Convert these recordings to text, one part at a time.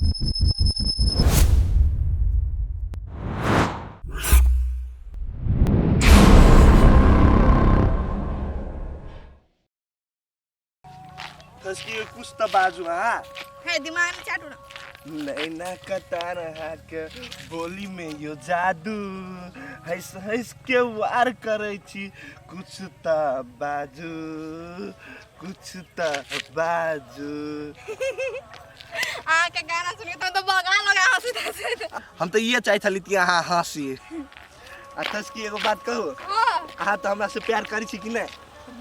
तस्की कुछ त बाजू हाँ। है दिमाग में चाटू ना। नैना कतार के बोली में यो जादू, हंस हंस के वार करे छी, कुछ त बाजू, कुछ त बाजू। अहाँ के गाना सुन के तो बगा लगा हंसी हंसी। हम तो ये चाहे छली कि अहाँ हंसी। आ तस्की एगो बात कहू? हाँ। अहाँ तो हमरा से प्यार करी छी कि नहीं?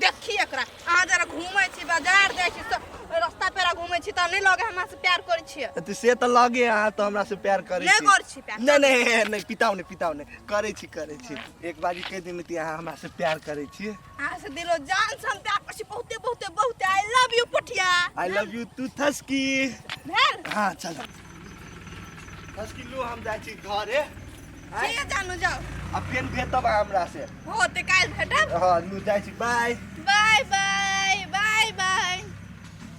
देखी एकरा, अहाँ जरा घूमै छी, बाजार जाइ छी, सब रास्ता पेरा घूमै छी तऽ नहि लगे हमरा से प्यार करै छियै? तऽ से तऽ लगे, अहाँ तऽ हमरा से प्यार करै नहि छी। करै छी प्यार। नहीं नहीं नहीं, पिताओ नहीं, पिताओ नहीं, करै छी, करै छी। एक बारी कहि दियौ ने कि अहाँ हमरा से प्यार करै छी। अहाँ से दिलो जान से हम प्यार करै छी, बहुते बहुते बहुते। I love you Pothiya. I love you तू थस्की। भेल? हाँ चल थस्की, लो हम जाइ छी घरे। ठीक है जानू, जाओ। आ फेर भेटब अहाँ हमरा से। हो ते काल्हि भेटब। हाँ लू जाइ छी, बाय। Bye bye bye bye.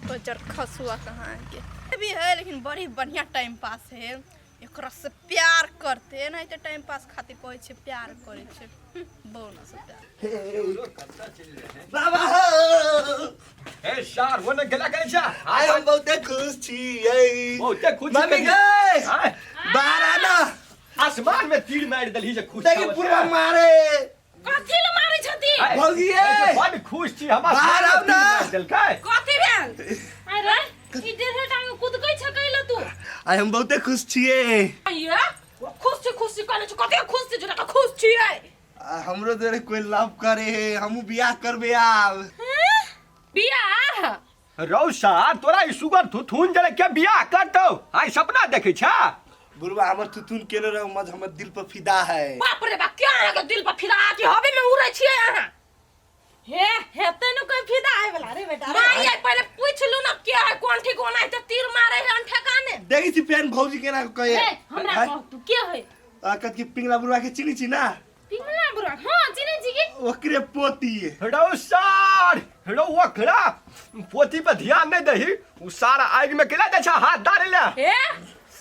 बजर खसुआ कहाँ के भी है, लेकिन बड़ी बढ़िया टाइम पास है। एकरा से प्यार करते नहीं तो टाइम पास खातिर कहै छै प्यार करै छै। बौना से प्यार। बाबा हो। ए सार वो ने गेला करे छा। आइ हम बहुते खुश छी। बहुते खुश मम्मी छी। गए आय, बाहर आना। आसमान में तीर मारि देलही जे खुश देखी छौ। पुरवा मारे। कथी ले मारै छथि? आय, भौजी, ए। ऐसे बड खुश छी हम। बाहर आसमान में आउ तीर ना। मारि देलकै। कथी भेल? अरे ई डेढ़ टांग कुदकै छै कैले तू? आइ हम बहुते खुश छियै। ये खुश छी, खुश छी कहने छी, कते खुश छी झूठा के खुश छियै? आ, हमरो जोरे कोई लव करे है, हमहूँ बियाह करबे आब। बियाह? रौ सार, तोरा ई सुगर थुथुन जरे के बियाह करतौ? आइ सपना देखै छा? बुढ़वा हमर थुथुन केने रहो मज हमर दिल पर फिदा है। बाप रे बाप, क्या अहाँ के दिल पर फिदा की हवे में उड़ै छियै अहाँ? हे हेतै न कोई फिदा आय वाला रे बेटा। माई आइ पहिले पूछ लू ना के है, कोन ठीक ओना ते तीर मारे है अनठेकाने। देखै छी पेन भौजी केना कहे। हे हमरा हाय। कह तू के है? आ, कथी की पिंगला बुढ़वा के चिन्है छी ना? पिंगला बुढ़वा? हां चिन्है छी की। ओकरे पोती। रौ सार, रौ ओकरा पोती पर ध्यान नहीं दही, उ सारा आगि में केला दै छ हाथ डाले ले। हे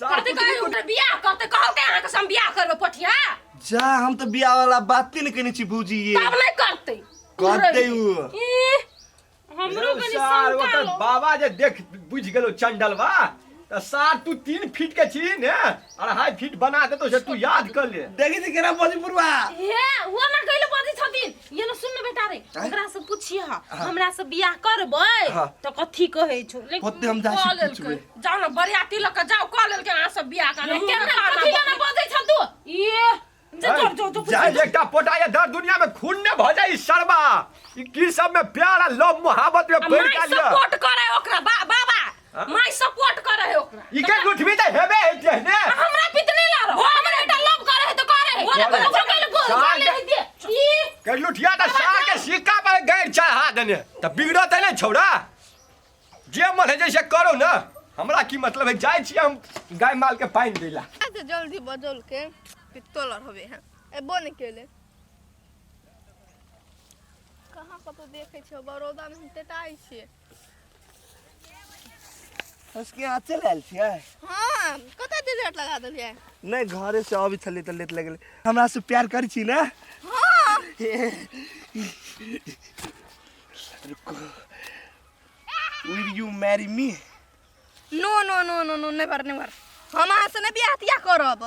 सार करते पुतरी कहे ओकरा बियाह करते कहलकै अहाँ के से हम बियाह करबै पोठिया। जा हम तऽ बियाह वाला बाते नहीं केने छी भौजी ये। तब नहीं करते। करते उ। ई हमरो कनी सार शंका ओकर लो। बाबा जे देख बुझि गेलो चंडलवा त सार तू 3 फीट के छी ने, 2.5 फीट बना देतो से तू याद कर ले। देखै छी केना बजै बुढ़वा। हे वो ना कहले बजै छथिन। ये न सुन न बेटा रे, आँय? ओकरा से पूछिए हा, हमरा से बियाह करबै हाँ। त कथी कहै छौ? लेकिन होते हम जाइ छी कऽ लेलकै। पूछबै। जाओ ना बरियाती लऽ के जाओ, कऽ लेलकै अहाँ सब बियाह कर। केना कथी लए ना बजै छ तू? ये जो जो जो जो जाय एकटा पोटा ये दर दुनिया में खून ने भ जाय ई सरबा, ई की सब में प्यार आ लव मोहब्बत में पड़ माई गेल ये। सपोर्ट करे ओकरा बाबा। हाँ? माई सपोर्ट करे है ओकरा। ई के लुटबी त हेबे हेते ने। हमरा पितने ला रहो, हमरा बेटा लव करे है तो करे है। करे। बोले बोले बोले बोले सार बोले के- दे। ई के लुठिया त सार के सिक्का पर गैर चढ़ा देने त बिगड़त ने छौड़ा। जे मन है जैसे करो ना, हमरा की मतलब है। जाइ छी हम गाय माल के पानि दै ला। अच्छा जल्दी बजल के पित्तल हवे हैं एबो नहीं केले। कहाँ कतौ देखै छियै बड़ौदा में हम टेटाइ छियै। हंस के अहाँ चलि आयल छियै? हाँ कतऽ एते लेट लगा देलियै? नहि घरे से अबै छलियै तऽ लेट लगलै। हमरा से प्यार करै छी ने? हाँ। रुको, will you marry me? No no no no no, never never. हम अहाँ से नहि बियाह तियाह करब।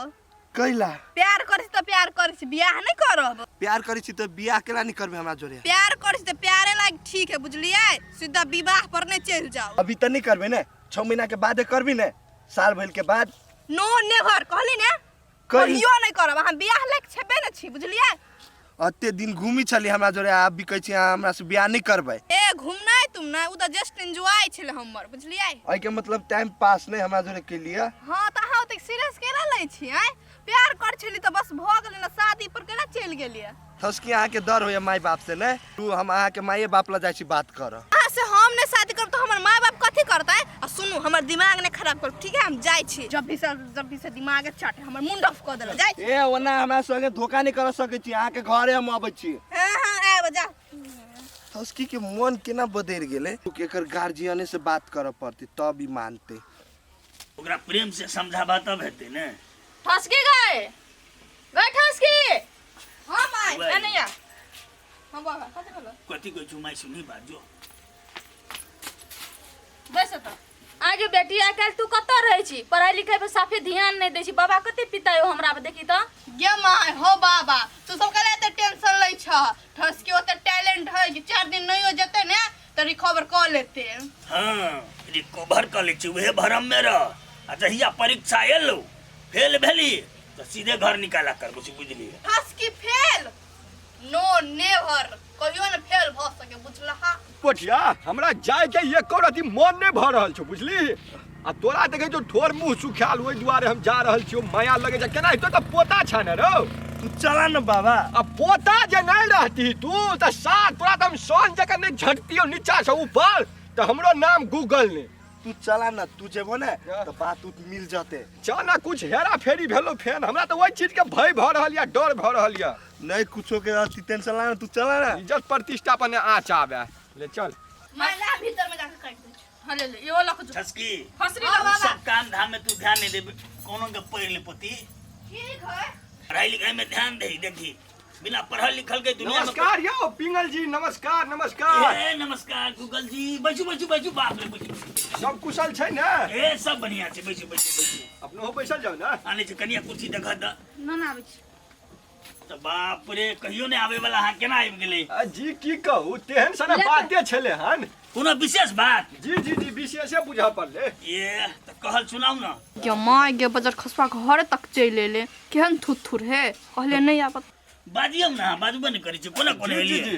कैला? प्यार करै छी तऽ प्यार करै छी, बियाह नहि करब। प्यार करै छी तऽ बियाह केना नहि करबै हमरा जोरे? प्यार करै छी तऽ प्यारे लायक ठीक है, बुझलियै? सीधा विवाह पर नहि चलि जाउ। अभी तऽ नहि करबै ने, 6 महीना के बादे करबी ने, साल भरि के बाद। नो नेवर कहली ने। कहियो नहि करब, अहाँ बियाह लायक छेबे ने छी, बुझलियै? अते दिन घूमी छली हमरा जोरे, आब भी कहै छी अहाँ हमरा से बियाह नहि करबै। ए घूमनाइ तुमनाइ ओ तऽ जस्ट एंजॉय छलै हमर, बुझलियै? एहिके मतलब टाइम पास नहि हमरा जोरे केलियै? हाँ तऽ अहाँ ओतेक सीरियस केना लै छी? आँय प्यार कर छली तऽ बस भऽ गेलै ने, शादी पर केना चलि गेलियै? थसकी अहाँके डर होइए माय बाप से ने? तू हम अहाँके माये बाप लग जाइ छी बात करऽ। अहाँ से हम नहि शादी करब तऽ हमर माय बाप कथी करतै? आ सुनू हमर दिमाग नहि खराब करू, ठीक है? हम जाइ छी। जब भी से दिमागे चाटे हमर मुंड ऑफ कऽ देलक, जाइ छी। ए ओना हमरा संगे धोखा नहि कर सकै छी, अहाँके घरे हम अबै छी। हाँ हाँ आबि जाउ। थसकी के मन केना बदलि गेलै? एकर गार्जियने से बात करऽ पड़तै तब ई मानतै। ओकरा प्रेम से समझाबा तब हेतै ने। ठसकी गए गए ठसकी। हाँ माय। वही। एने आ। हाँ बाबा, कथी कहलो? कथी कहै छौ माय, सुनी बात जो। बैस तऽ। आगे बेटी, आइ काल्हि तू कतऽ रहै छी? पढ़ाई लिखाई पर साफे ध्यान नहि दै छी। बाबा कते पितायो हमरा पर, देखी तऽ। गे my, हो बाबा, तू सब कले एते टेंशन लै छ? ठसकी ओते टैलेंट है कि 4 दिन नहियो जेतै ने तऽ रिकवर कऽ लेतै। हाँ, रिकवर कऽ लै छी, उहे भरम में रह। आ जहिया परीक्षा एलौ, फेल भेली तऽ सीधे घर निकाला करबो से, बुझलियै? ठसकी फेल नो नेवर, कहियो ने फेल भऽ सके, बुझलहा? पोठिया, हमरा जाय के एको रति मन नहि भऽ रहल छौ, बुझली? आ तोरा देखै छौ ठोर मुँह सुखायल, ओहि दुआरे हम जा रहल छियौ। माया लगै छै, केना हेतौ? तऽ पोता छा ने रौ। तू चला न बाबा। आ पोता जे नहि रहती तू तऽ सार तोरा तऽ हम सन जकाँ नहि झटतियौ नीचा से ऊपर तऽ हमरो नाम गूगल ने। तू चला न, तू जेबो ने तऽ बात उत मिल जते। चल ना, कुछ हेरा फेरी भेलो फेन, हमरा तऽ ओहि चीज के भय भऽ रहल यऽ, डर भऽ रहल यऽ। नहीं कुछो के अथी टेंशन ला ना, तू चला ना। इज्जत प्रतिष्ठा पर ने आँच आवे, ले चल। माय ला, भीतर में जाके काटि दै छी। हाँ, ले ले, इहो लऽ कऽ जो। छसकी। फसरी हाँ, लऽ। बाबा। सब काम धाम में तू ध्यान नहीं देबे, कोनो के पढ़ ले पोती। ठीक है। पढ़ाई लिखाई में ध्यान दे। देखी, बिना पढ़ल लिखल के दुनिया में नमस्कार यौ पिंगल जी, नमस्कार नमस्कार। ए नमस्कार गूगल जी, बैसू बैसू बैसू, बाप रे, बैसू। सब कुशल छै ने? ए सब बढ़िया छै, बैसू बैसू बैसू। अपनो बैसल जाउ ने। आने छै कनिया, कुर्सी देखा द। ना ना, आबै छी। तऽ बाप रे, कहियो नहि आबै वाला अहाँ केना आबि गेलै? आ जी की कहू, तेहन सन बाते छलै हन। कोनो विशेष बात? जी जी जी, विशेषे बुझऽ पड़लै। ए तऽ कहल सुनाउ ने। गे माय गे, बजर खसुआ घरे तक चलि एलै। केहन थुथुर हे, कहले नहि आबत। बाजियौ ने, अहाँ बाजबे नहि करै छी, कोना कोना जी जी। एलियै? जी,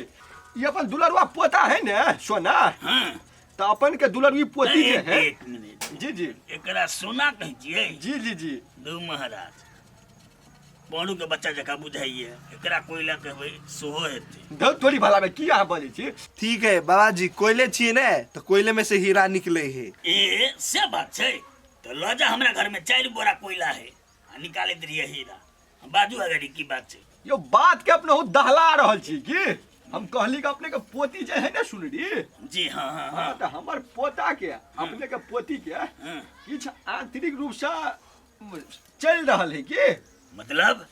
ई अपन दुलरुआ पोता है ने सोना। हँ। तऽ अपन के दुलरुई पोती जे एक है। एक मिनट। जी जी। एकरा सोना कहै छियै? जी जी जी। दू महाराज, पारू के बच्चा जकाँ बुझाइए, एकरा कोयला कहबै सेहो हेतै। धौ तोरी भला में, की अहाँ बजै छी? ठीक है बाबाजी, कोयले छियै ने तऽ कोयले में से हीरा निकले है। ए से बात छै तऽ लऽ जा, हमरा घर में 4 बोरा कोयला है आ निकालैत रहिए हीरा। बाजू अगर की बात छै। यौ, बात के अपने दहला रहल छी की? हम कहली कि अपने के पोती जे है ने सुनरी। जी हाँ हाँ। हाँ। हाँ। तऽ हमर पोता के अपने के पोती के किछु आंतरिक रूप से चलि रहल है की? मतलब?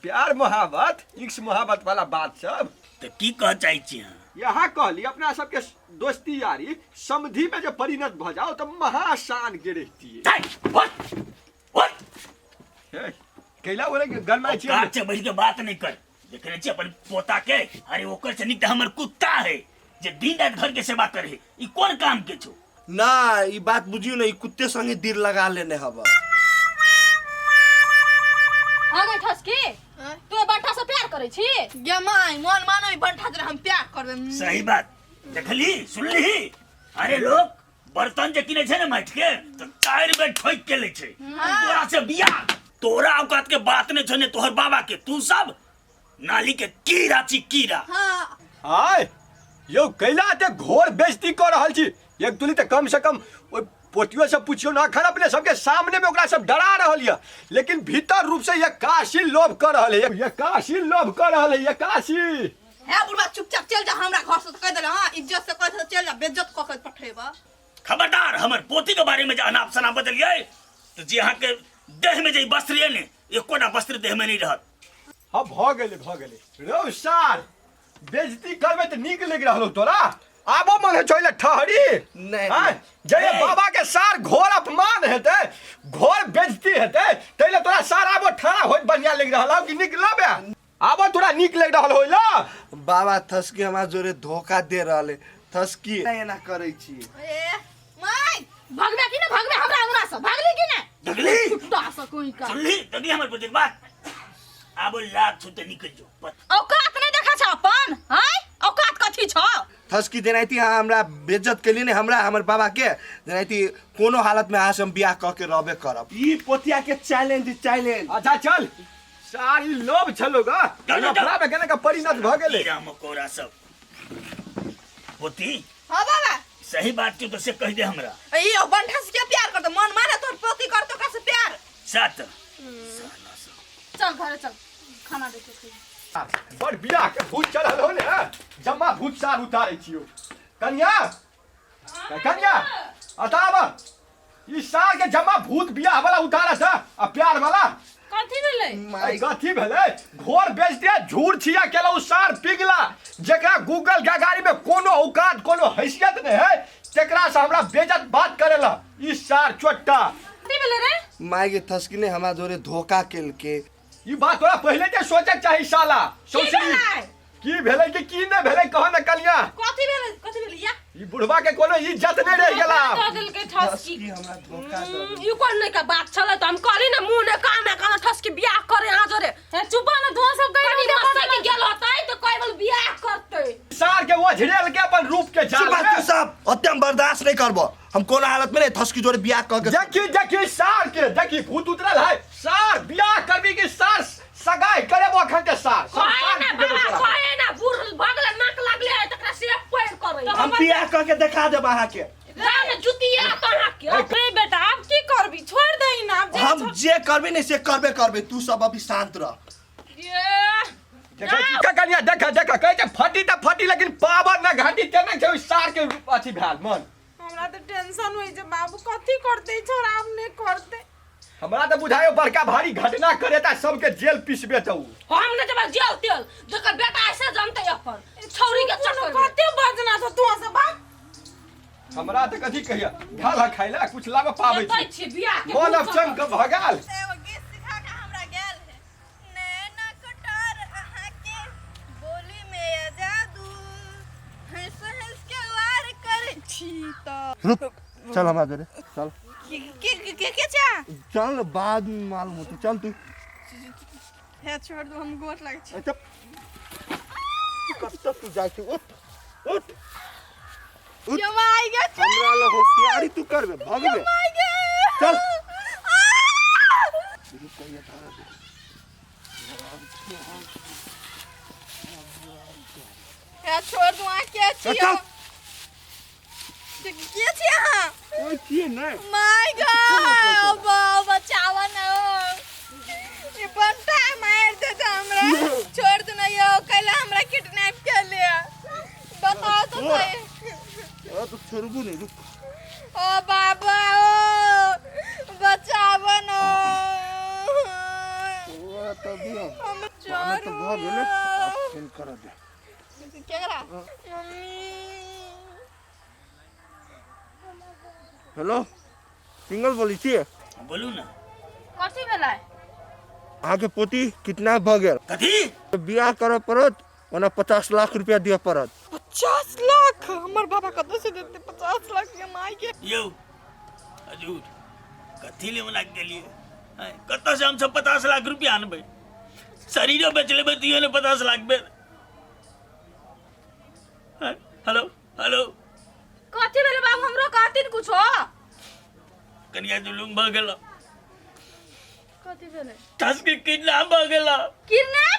प्यार मोहब्बत, इक्स मोहब्बत वाला बात सब। तऽ की कह चाहै छी अहाँ? यहाँ कहली, अपना सबके दोस्ती यारी समधि में जे परिणत भऽ जाओ तऽ महाशान के रहती। धै, हट, हट। है कैला बोले गरमाइ छी? औकात से बैठ के बात नहीं कर। देखने छी अपन पोता के? अरे ओकर से नीक तऽ हमर कुत्ता है जे दिन रात घर के सेवा करे। ई कोन काम के छौ? ना, ई बात बुझियो ने, ई कुत्ते संगे दिल लगा लेने हब। हाँ गई ठसकी, आँय? तू बंठा से प्यार करै छी? गे माय, मन मानो ई बंठा जरा हम प्यार करबै। सही बात, देखली सुनली? अरे लोग बर्तन जे किने छै ने माटि के, तऽ 4 बेर ठोकि के लै छै। तोरा से बियाह, तोरा औकात के बात नहि छौ ने तोहर बाबा के। तू सब नाली के कीड़ा छी, कीड़ा। हाँ। आय यौ, कैला एते घोर बेइज्जती कऽ रहल छी? एक तुली तऽ कम से कम ओहि पोतियो से पुछियो ना। अखन अपने सबके सामने में ओकरा सब डरा रहल यऽ, लेकिन भीतर रूप से एकासी लोभ कऽ रहल है, एकासी लोभ कऽ रहल है, एकासी। हे बुढ़बा, चुपचाप चल जा हमरा घर से, कह देले। हाँ, इज्जत से कह दे, चल जा, बेइज्जत कऽ के पठेबा। खबरदार, हमर पोती के बारे में जे अनाप शनाप बजलियै तऽ जे अहाँके देह में जे ई वस्त्र ये ने, एकोटा वस्त्र देह में नहि रहत। हाँ, भऽ गेलै भऽ गेलै। रौ सार, बेइज्जती करबै तऽ नीक लागि रहल हौ तोरा? आबो मन है चले ठहरी? नहि। आँय? जे नहि। बाबा के सार घोर अपमान हेतै, घोर बेइज्जती हेतै, ताहि लए तोरा सार आबो ठाढ़ा होइत बढ़िया लागि रहल हौ कि नीक लबे आबो तोरा नीक लागि रहल होय ल? बाबा, थसकी हमरा जोरे धोखा दे रहल है। थसकी एना करै छी? ए my. भगबे कि ने भगबे हमरा अंगना से? भागली कि ने? देखली? कुत्ता से कोई का। सुनली, देखली हमर पोती के बात? आबो लात छूते निकल जो। औकात नहीं देखा छ अपन? हैं, औकात कथी छ? थसकी, जेनाहिते अहाँ हमरा बेज्जत केलियै ने, हमरा हमर बाबा के, जेनाहिते कोनो हालत में अहाँ से हम बियाह कऽ के रहबे करब। ई पोतिया के चैलेंज, चैलेंज। अच्छा चल, सारी लोभ छलो गा। चल, चल। लफड़ा में केना के परिणत भऽ गेलै। कीड़ा मकोड़ा सब। पोती। हाँ बाबा। सही बात छौ तो से कह दे हमरा। ई बंठा से क्या प्यार करतो? मन माने तोर पोती करतो ओकरा से प्यार। सात। चल घरे चल, खाना दे के खइहे। बड़ बियाह के भूत चढ़ल हो ने, जम्मा भूत सार उतारै छियौ। कनिया, कनिया, अताब ई सार के जम्मा। भूत बियाह वाला उतारा छ आ प्यार वाला। कथी भेलै? अरे कथी भेलै? घोर बेच दिया झूर छिया केला उ सार पिघला, जेकरा गूगल गगारी में कोनो औकात कोनो हैसियत नहीं है तेकरा से हमरा बेइज्जत बात करेला ई सार चोट्टा। कथी भेलै रे? माय के थसकी ने हमरा जोरे धोखा केलके। ई बात तोरा पहिले के सोचे के चाही साला। की सोचली भेलै? की भेलै कि की नहीं भेलै कह न कलिया। कथी भेलै? कथी भेलै या? ई बुढ़वा के कोनो इज्जत नहीं रह गेला। दऽ देलकै ठसकी। थसकी हमरा धोखा दऽ देलकै। ई कोन नहीं का बात छलै त हम कहली ने मुंह ने कान ने कान ठसकी बियाह करे अहाँ जोरे। हे चुप न धो सब गई कनी मसकी गेल होतै त कहि बोल बियाह करतै। सार के ओझरेल के अपन रूप के जाल चुप में। तू सब ओते हम बर्दाश्त नहीं करबो, हम कोनो हालत में नहीं थसकी जोरे बियाह क के। देखी देखी सार के देखी भूत उतरल है सार बियाह करबी कि सार सगाई करेबो अखन के सार। सब कहे सार ना के देबो बाबा तोरा। कहे ना बूढ़ भगले नाक लागले है तकरा से पैर करे। हम बियाह क के देखा देब अहाँ के। जा ने जुतिया त अहाँ के। रे बेटा अब की करबी? छोड़ दही ना अब जे हम जे करबे नहीं से करबे करबे, तू सब अभी शांत रह। ये देखै छी कनिया देखा देखा कहै छै फटी त फटी लेकिन पावर न घाटी तेना छै ओइ सार के अथी भेल मन। हमरा त टेंशन होइ छै बाबू कथी करते छोड़ा अब नहीं करते। हमरा त बुझायो बड़का भारी घटना करे ता सबके जेल पिसबे त उ। हम न जब जेल तेल जकर बेटा ऐसे जानते अपन छौरी के चक्कर में। कते बजना छ तू सब बाप। हमरा त कथी कहिया घाल खाइला कुछ लाब पाबै देखै छी छी बियाह के मन भूत अब चमक भगाल। एगो गीत सिखा के हमरा गेल है। नैना कटार अहाँ के बोली में जादू हंस हंस के वार करे छी त। रुक चल हमरा जोरे चल। के के के के चा? चल बाद में मालूम होतै, चल तू। हे छोड़ दो हम गोर लागै छी। अच्छा कब तक तू जाइ छी? उठ उठ उठ। यो माय गे हमरा लग होशियारी तू करबे भगबे। माय गे चल। हे छोड़ दो अहाँ के छी? चल। के छी अहाँ? कोई छियै नहि। My God बचावा न ये बंटा मार देता हमरा। छोड़ दो ना यो कैला हमरा किडनैप कर लिया बताओ तो सही। ओ तो छोड़बू नहीं रुक। ओ बाबा ओ बचावा न ओ तो दियो हम माने तो भऽ गेलै आब फोन कर दे। केकरा? मम्मी हेलो सिंगल बोलै छियै? बोलू ना। कथी भेलै? अहाँके पोती कितना भऽ गेल? कथी? बियाह करऽ पड़त ओना 50 लाख रुपया दिअ पड़त। 50 लाख? हमर बाबा कतऽ से देते 50 लाख के माय के? यौ हजूर कथी ले मना गेलियै? कतऽ से हमसब 50 लाख रुपया आनबै? शरीरो बेच लेबै तैयो ने 50 लाख बेर। हेलो हेलो कथी भेलै बाबू? हमरो कहथिन कुछो। कनिया जुलुम भऽ गेल। कथी भेलै? ठसके किडनैप भऽ गेल। किडनैप?